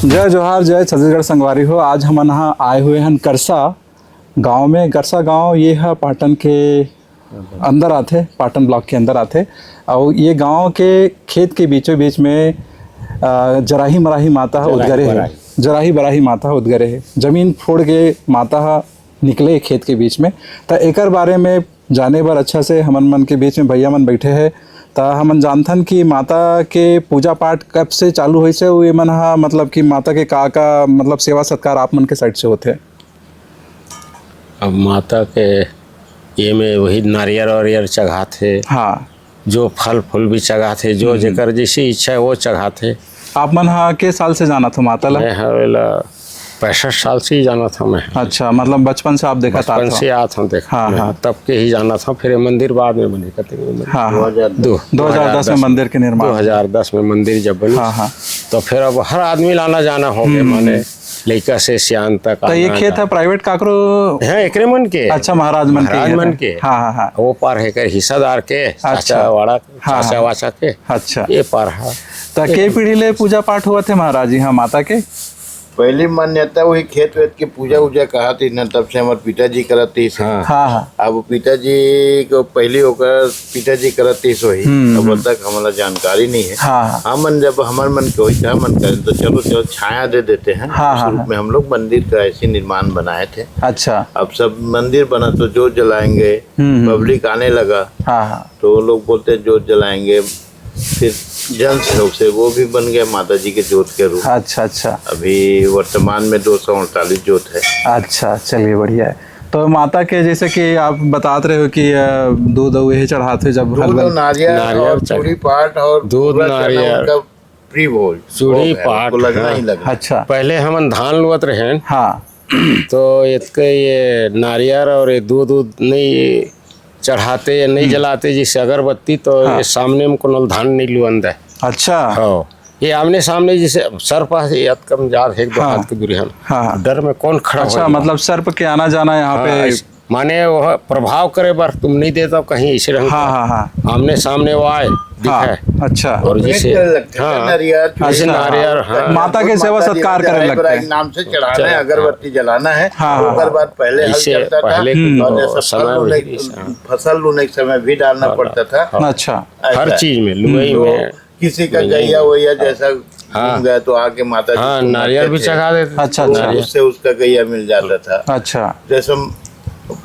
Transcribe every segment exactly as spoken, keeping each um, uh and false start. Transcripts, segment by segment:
जय जोहार, जय छत्तीसगढ़ संगवारी हो। आज हमन ह आए हुए हन करसा गांव में। करसा गांव ये ह पाटन के अंदर आथे, पाटन ब्लॉक के अंदर आथे। और ये गांव के खेत के बीचों बीच में अ, जराही मराही माता ह जराही उद्गरे हे। बराही। जराही बराही माता ह उद्गरे हे। जमीन फोड़ के माता ह निकले खेत के बीच में। त एकर बारे में जाने बर अच्छा से हमन मन के बीच में भैया मन बैठे हे। त हमन जानथन कि माता के पूजा पाठ कब से चालू होइस हे, अउ ये मन ह मतलब कि माता के का का मतलब सेवा सत्कार आप मन के साइड से होथे? अब माता के ये में वही नारियर वारियर चघात हे, हाँ। जो फल फूल भी चघात हे, जो हम्म। जेकर जैसी इच्छा है वो चघात हे। आप मन हा के साल से जानत हो माता ला? मैं हवेला पैंसठ साल से ही जानत हूँ मैं। अच्छा, मतलब बचपन से आप देखत बचपन आत हो? से आत हूँ देख हाँ, मैं। हाँ। तब के ही जानत हूँ, फिर ये मंदिर बाद में बने, कते में बने? हाँ, हाँ। दो दो हज़ार दस में मंदिर के निर्माण। दो हज़ार दस में मंदिर जब बनी, हाँ, हाँ। तो फिर अब हर आदमी लाना जाना हो गए, हम्म। माने लइका से सियान तक तो ये आना खेत जाना। है प्राइवेट काकरो? हाँ, एकरे मन के। अच्छा, महाराज मन के महाराज ये मन है। के। हाँ, हाँ, हाँ। वो पार है कर हिस्सादार के, अच्छा। चाचा वाड़ा, हाँ, चाचा हाँ। वाचा के। अच्छा। ये पार है। तो के पीढ़ी ले पूजा पाठ हुआ थे महाराज यहाँ माता के? पहली मान्यता वही खेत वेत के पूजा उजा कहा थी ना, तब से हमारे पिताजी करत थी से। हाँ। हाँ, हाँ। अब पिताजी को पहली ओकर पिताजी करत थी सो ही। हम्म, अब हम्म। तक हमारा जानकारी नहीं है। हाँ, हाँ। हमन जब हमर मन के होई त हमन करें तो चलो, चलो छाया दे देते हैं। हाँ, उस हाँ, रूप हाँ। में हम लोग मंदिर का ऐसे निर्माण बनाए थे। अच्छा। अब सब मंदिर बना तो जोत जलाएंगे, हम्म, हम्म। पब्लिक आने लगा। हाँ, हाँ। तो वो लोग बोलते हैं जोत जलाएंगे, फिर जन सहयोग से वो भी बन गया माता जी के जोत के रूप। अच्छा, अच्छा। अभी वर्तमान में दो सौ अड़तालीस जोत है। अच्छा, चलिए बढ़िया है। तो माता के जैसे कि आप बतात रहे हो कि, अ, दूध अउ ये चढ़ाते जब दूध हलवा और नारियल नारियल और चढ़- चूड़ी पाट और दूध, पूरा चना नारियल। उनका प्री भोज चूड़ी हो गया, पाट, उनको लगना हाँ। ही लगना। अच्छा। पहले हमन धान लुवत रहेन, हाँ। तो इतके ये नारियल और ये दूध, दूध नहीं चढ़ाते या नहीं हम्म। जलाते, जैसे अगरबत्ती, तो हाँ। ये सामने में कोनो धान नहीं लुवन दे। अच्छा। हाँ। ये आमने सामने जैसे सर्प है, ये अतकम जात है, एक दो हाँ। हाथ की दूरी हम। हाँ। डर में कौन खड़ा अच्छा, होएगा? मतलब सर्प के आना जाना यहाँ हाँ, पे इस- माने वो प्रभाव करे बर तुम नहीं देता कहीं इसे रंग हाँ, का। हाँ, हाँ। आमने सामने वो आए, हाँ, दिखाए। अच्छा। और जैसे, हाँ, नारियल, जैसे हाँ। नारियल, हाँ। माता के सेवा सत्कार करे लगते हैं। नाम से चढ़ाना है, अगरबत्ती जलाना है, हाँ, हाँ। ओकर बाद पहले हल इसे चलता था, पहले के और जैसे समय फसल वही लूने, थी, हाँ। फसल लूने के समय भी डालना हाँ, पड़ता था। हाँ। अच्छा। ऐसा हर है। चीज में, लुवई हम्म। में। किसी का गैया वैया जैसा हाँ। घूम गया तो आके माता जी हाँ, को नारियल मारते भी थे। चढ़ा देते थे। अच्छा, अच्छा। नारियल। उससे उसका गैया मिल जाता था। अच्छा। जैसे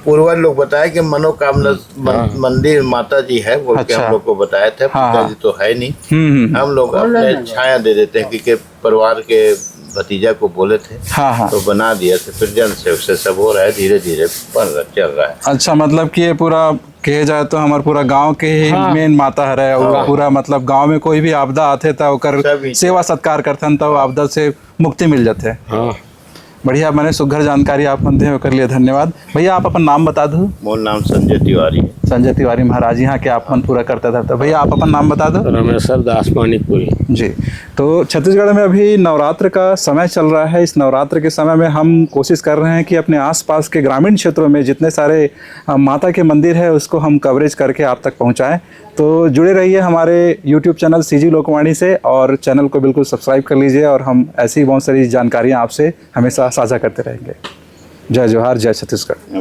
पूर्वज लोग बताए कि मनोकामना मन-, हाँ। मंदिर माता जी है बोल के अच्छा। हम लोग को बताए थे। हाँ, पिताजी हाँ। तो है नहीं। हम्म, हम्म। हम लोग अपने छाया दे देते हैं कि, कि परिवार के भतीजा को बोले थे, हाँ, हाँ। तो बना दिया। तो फिर जन से उससे सब हो रहा है, धीरे धीरे बन रहा, चल रहा है। अच्छा, मतलब कि ये पूरा कहे जाए तो हमारे पूरा गांव के ही हाँ। मेन माता हरे, और हाँ। पूरा मतलब गांव में कोई भी आपदा आथे त ओकर सब ही सेवा सत्कार करथन त आपदा से मुक्ति मिल जाथे। हाँ। बढ़िया, मने सुघर जानकारी आप मन दे, ओकर लिए धन्यवाद। भैया, आप अपन नाम बता दो। मोर नाम संजय तिवारी है। संजय तिवारी महाराज, यहाँ के आप मन पूरा करता था। तो भैया, आप अपन नाम बता दो। रमेश्वर दास मानिकपुरी। जी, तो छत्तीसगढ़ में अभी नवरात्र का समय चल रहा है। इस नवरात्र के समय में हम कोशिश कर रहे हैं कि अपने आसपास के ग्रामीण क्षेत्रों में जितने सारे, अ, माता के मंदिर है, उसको हम कवरेज करके आप तक पहुँचाएं। तो जुड़े रहिए हमारे YouTube चैनल सीजी लोकवाणी से और चैनल को बिल्कुल सब्सक्राइब कर लीजिए और हम ऐसी बहुत सारी जानकारियाँ आपसे हमेशा साझा करते रहेंगे। जय जोहार, जय छत्तीसगढ़।